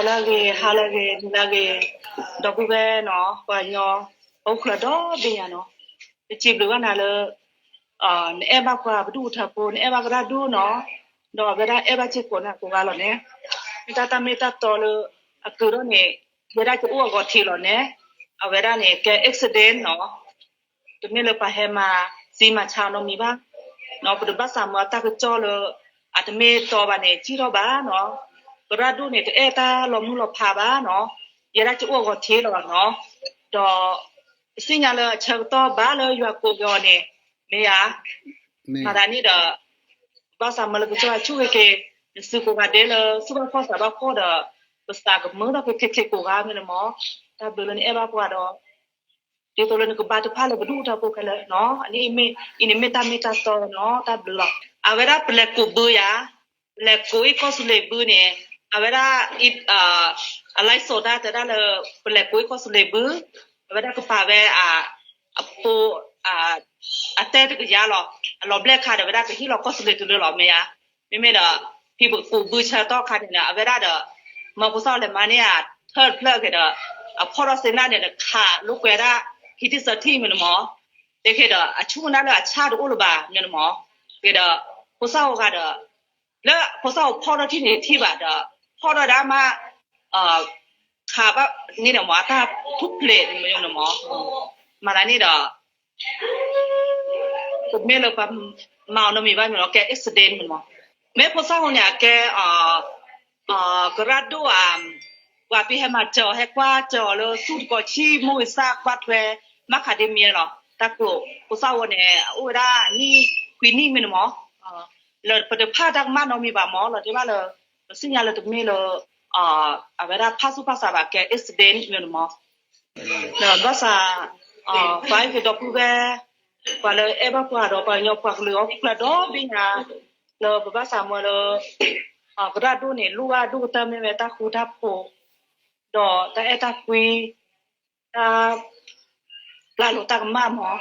လၢအဂ့ၤ ဟါလၢအဂ့ၤ နံၤလၢအဂ့ၤ ဒီပုၢ်ဝဲၢ်နီၤ ပှၤကညီ အိၣ်ချၢဒီဘ့ၣ်ညါနီၤ, ယစံးဘျုးဘၣ်နၤလၢ နအဲၣ်ဘၣ်ပှၤပဒူၣ်ပထၢဖိ နအဲၣ်ဘၣ်ကရၢ်ဒိၣ်နီၤ, ဒီးအဝဲဒၣ်အဲၣ်ဘၣ်စ့ၢ်ကီးနၤကိးဂၤလီၤန့ၣ်, မ့ၢ်တၢ်တၢ်မ့ၢ်တၢ်တီလၢ အကုၢ်ထီၣ်န့ၣ် ယဲဒၣ်ကအိၣ်အဂီၤထံးလီၤန့ၣ်, အဝဲဒၣ်န့ၣ် ကဲ accident နီၤ တမ့ၢ်လၢပှၤဟဲမၤစံမၤဆါနီတမံၤဘၣ်, ပတဘၣ်သးမၢအတၢ်ကစီၣ်လၢ အတမ့ၢ်တီဘၣ်န့ၣ် စံၣ်ထီၣ်ဘၣ်နီၤ, ကရၢ်ဒိၣ်န့ၣ် တအဲၣ်တၢ်လီၤမုၢ်လီၤဖးဘၣ်နီၤ, ယဲဒၣ်ကအိၣ်အဂီၤထံးလီၤနီၤ, ဒီး ပသ့ၣ်ညါလၢအဆၢကတီၢ်ဘၣ်လၢယွၤကိးက့ၤအီၤန့ၣ် မ့ၢ်ဧါ, မၤသးန့ၣ်ဒီး ဘၣ်သးမၢလၢကစၢ်ယွၤဆိၣ်ဂ့ၤက့ၤ နစုကိးဂၤဒဲးလၢသူၣ်ဘၣ်ဖှီၣ်သးဘၣ်ဖှီၣ်ဒီး ပသးကမၢထီၣ်က့ၤခဲခဲကိးဂၤမ့ၢ်န့ၣ်မး, တၢ်ဘျုးလၢနအဲၣ်ဘၣ်ပှၤဒီး ဒ်သိးလၢနကဘါထုကဖၣ်လၢပဒူၣ်ပထၢဖိခဲလၢာ်နီၤ, အန့ၣ်အံၤန့ၣ်မ့ၢ်တၢ်မ့ၢ်တၢ်တီနီၤ, တၢ်ဘျုးလီၤ. အဝဲဒၣ်ပလဲၤကူးဘုယၤ, ပလဲၤကူးအံၤကီၢ်သူလ့ၤဘုန့ၣ်, အဝဲဒၣ် အလဲစီၤတၢ်တဲဒၣ်လၢ ပလဲၤကူးအံၤကီၢ်သူလ့ၤဘု, အဝဲဒၣ်ကပာ်ဝဲ အဖိ အတဲတကယၤလီၤ, အလီၤဘျဲၣ်ခါဒီးဝဲဒၣ်ကဟ့ၣ်လီၤကီၢ်သူလ့ၤတုၤလၢလီၤမ့ၢ်ဧါ, မ့မ့ၢ်ဒီး ဖံပကကူးဘုဆၢကတီၢ်ခါန့ၣ်ဒီး အဝဲဒၣ်ဒီး မၢဖိသၣ်အိၣ်လဲၤမၤန့ၢ်ဧါ ထၢၣ်တဖျၢၣ်က့ၤဒီး အဖီၣ်ထီၣ်သ့ၣ်နၢ်န့ၣ်ဒီး ခးလိာ်ကွဲဒၣ် ခံထံၣ်သၢထံၣ်မ့ၢ်န့ၣ်မး, တက့ၤဒီး အဆိကမိၣ်ဒၣ်လၢအဆၣ်တအိၣ်လၢၤဘၣ်မ့ၢ်န့ၣ်မး, က့ၤဒီး ဖိသၣ်အိၣ်ဂၤဒီး လၢဖိသၣ်အိၣ်ဖီၣ်ထီၣ်ထံၣ်န့ၣ်ထံၣ်ဘၣ်ဒီး ဖီၣ်ထီၣ်ဒၣ်မး ခးဘၣ်န့ၣ်န့ၣ်မး အတၢ်ထူၣ်ဖျဲးန့ၣ်မး, မၤသးန့ၣ်ဒီး တမ့ၢ်လၢပှၤမၤအီၤနီတမံၤဘၣ်မ့ၢ်လီၤ, ကဲ accident မ့ၢ်န့ၣ်မး, မ့ၢ်ဖိသၣ်အိၣ်န့ၣ် အကဲ ကရၢ်ဒိၣ်ဧါ, ပှၤဖဲဟဲမၤစၢၤအီၤ ဟဲကွၢ်စၢၤအီၤလၢသူၣ်တကီၢ်ဆံ မိၢ်ဂ့ၤသၣ်ကွၢ်ထွဲ မၤခးဒ့မ့ၢ်လီၤ, တၢ်ကျိၤ ဖိသၣ်အိၣ်န့ၣ် အအိၣ်ဝဲဒၣ်နံၣ်ခွံနံၣ်မ့ၢ်န့ၣ်မး, လၢပတဖၣ်တၢ်ကမၣ်နီတမံၤဘၣ်မး လီၤတဲဘၣ်လၢ ပသ့ၣ်ညါလၢတမ့ၢ်လၢ အဝဲဒၣ်ဖၣ်သူၣ်ဖၣ်သးဘၣ် ကဲ accident မ့ၢ်န့ၣ်မး, ဒီးဘၣ်ဆၣ် ပှၤအံၤကဒီပုၢ်ဝဲၢ် ပှၤလၢအဲၣ်ဘၣ်ပှၤဒီး ပှၤကညီပှၤကလုာ်အီၣ်ကူၣ်ကျၢၢ်ဒီဘ့ၣ်ညါ လၢပဘၣ်သးမၢလၢ ကရၢ်ဒိၣ်န့ၣ် လိၣ်ဘၣ်ဒိၣ်ကတၢၢ်မ့ၢ်ဝဲတၢ်ဃူတၢ်ဖိး ဒီးတၢ်အဲၣ်တၢ်ကွံ တၢ်ပျၢ်လိာ်တၢ်ကမၣ်မး,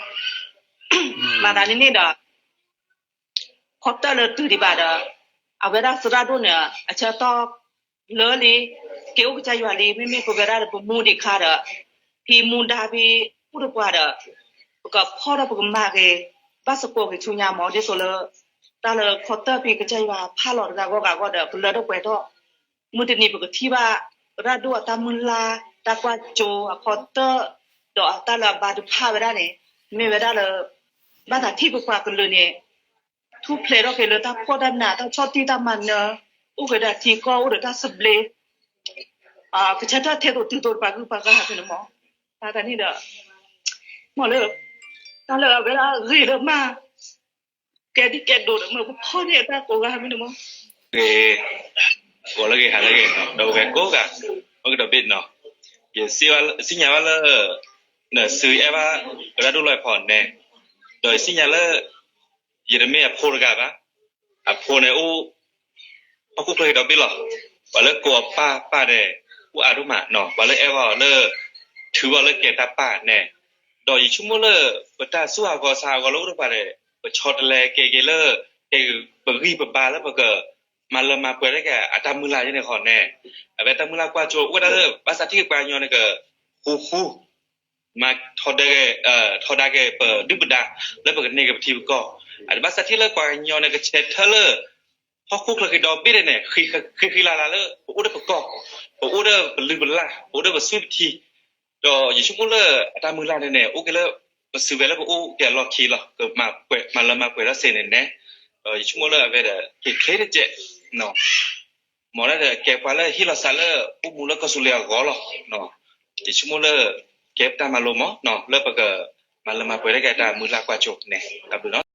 မၤသးန့ၣ်န့ၣ်ဒီး ခီတၢၣ်လၢတုၤဒံးဘၣ်ဒီး အဝဲဒၣ်သရၣ်ဒိၣ်န့ၣ် အဆၢကတီၢ်လၢလံ က့ၤအိၣ်ကစၢ်ယွၤလံ မ့မ့ၢ်ပဝဲဒၣ်ဒီးပမူဒံးခါဒီး ဖံမူဒါဖံအိၣ်ဒီးပှၤဒီး ပကဖီၣ်ဒီးပကမၤဂ့ၤ ဘၣ်သကိးဂ့ၤဆူညါမး ဒ်သိးလၢ တၢ်လၢခီတၢၣ်ဖံကစၢ်ယွၤဖးလီၤတဂၤဂီၢ်ဂၤဂီၢ်ဒီး ကလၢထီၣ်ပှဲၤထီၣ် မုၢ်တနံၤပကထံၣ်ဘၣ် သရၣ်ဒိၣ်အတၢ်မုၢ်လၢ် တၢ်ကွၢ်စိအခီတၢၣ် ဒီးအတၢ်လၢအဘါထုကဖၣ်ဝဲဒၣ်န့ၣ် မ့ၢ်ဝဲဒၣ်လၢ ဘၣ်သးထံၣ်ပပှၤကလုာ်န့ၣ် ထူၣ်ဖျဲးထီၣ်က့ၤလၢတၢ်ဖှီၣ်တၢ်နး တၢ်ဆီၣ်တံၢ်တၢ်မၤနၢၤ အိၣ်က့ၤဒီးထံကီၢ်အိၣ်ဒီးတၢ်သဘျ့ ကဆၢထၢၣ်ထဲသိးတုၤသိးတပှၤဂုၤပှၤဂၤဟးဖဲန့ၣ်မး မၤသးန့ၣ်ဒီး မ့ၢ်လၢ တၢ်လၢအဝဲဒၣ်ဂ့ၤဒီးမး ကဲဒ်ကဲဒိးဒီးမ့ၢ်ပဖီၣ်န့ၢ်အတၢ်ကိးဂၤမ့ၢ်န့ၣ်မး ဂ့ၤ ဂီၤလၢဂ့ၤ ဟါလၢဂ့ၤ ဒီပုၢ်ဝဲၢ်ကိးဂၤ အိၣ်ကဒီးဘ့ၣ်နီၤ ယသ့ၣ်ညါဘၣ်လၢ နစုအဲၣ်ဘၣ် ကရၢဒိၣ်လီၤဖီန့ၣ် ဒီးယသ့ၣ်ညါလၢ ယတမ့ၢ်အဖိတဂၤဘၣ် အဖိန့ၣ်အိၣ် ဟီၣ်ခိၣ်ချၢဟ့ၣ်ဒီးဘ့ၣ်လီၤ ပှၤလၢကိးအပၢ်ပၢ်န့ၣ် အိၣ်အါဒိၣ်မးနီၤ ပှၤလၢအဲၣ်ဘၣ်အီၤလၢ ထုးဘၣ်လၢကဲတၢ်ပၢ်န့ၣ် ဒီးယဆိကမိၣ်လၢ ပတၢ်သူၣ်ဟးဂီၤသးဟးဂီၤလၢအိၣ်ဒီးပှၤဒီး ပဆီတလဲကဲက့ၤလၢ ကဲပဂံၢ်ပဘါလၢပက မၤလၢမၤပှဲၤလၢကဲအတၢ်မုၢ်လၢ်ယဲန့ၣ်ဃီန့ၣ် အဝဲတၢ်မုၢ်လၢ်ကွၢ်စိအိၣ်ဝဲဒၣ်လၢ ဘၣ်သးထံၣ်က့ၤပှၤကညီန့ၣ်က ဃူဃူ မၤထီဒါက့ၤ ထီဒါက့ၤပဒုၣ်ပဒါ လၢပကန့ၢ်က့ၤပထံပကီၢ် အတဘၣ်သးထံၣ်လၢပှၤကညီန့ၣ် ကဆဲးထၢၣ်လၢ ဟီၣ်ခိၣ်ချၢဃ့ဒီးဘ့ၣ်ဒဲးန့ၣ် ဃံဃံလၤလၤလၢ ပအိၣ်ဒီးပကီၢ် ပအိၣ်ဒီးပလုၢ်ပလၢ် ပအိၣ်ဒီးပသွံၣ်ပထံ ဒီးယဆိကမိၣ်လၢအတၢ်မုၢ်လၢ်န့ၣ်န့ၣ် အိၣ်က့ၤလၢ ပစုဝဲလၢပအိၣ်က့ၤအလီၢ်ခံလီၤ ကမၤပှဲၤ မၤလၢမၤပှဲၤထီၣ်စ့ၢ်န့ၣ်န့ၣ် ဒီးယဆိကမိၣ်လၢအဝဲဒီး က့ၤချ့တကဲး မ်ဒၣ်ဒီးကဲပှၤလၢဟ့ၣ်လီၤသးလၢ အိၣ်မူလၢကီၢ်သူလ့ၤအဂီၢ်လီၤ. ယဆိကမိၣ်လၢ ကဲပတၢ်မၤလိမး လၢပက မၤလၢမၤပှဲၤလၢကဲတၢ်မုၢ်လၢ်ကွၢ်စိန့ၣ် တၢ်ဘျုးလီၤ.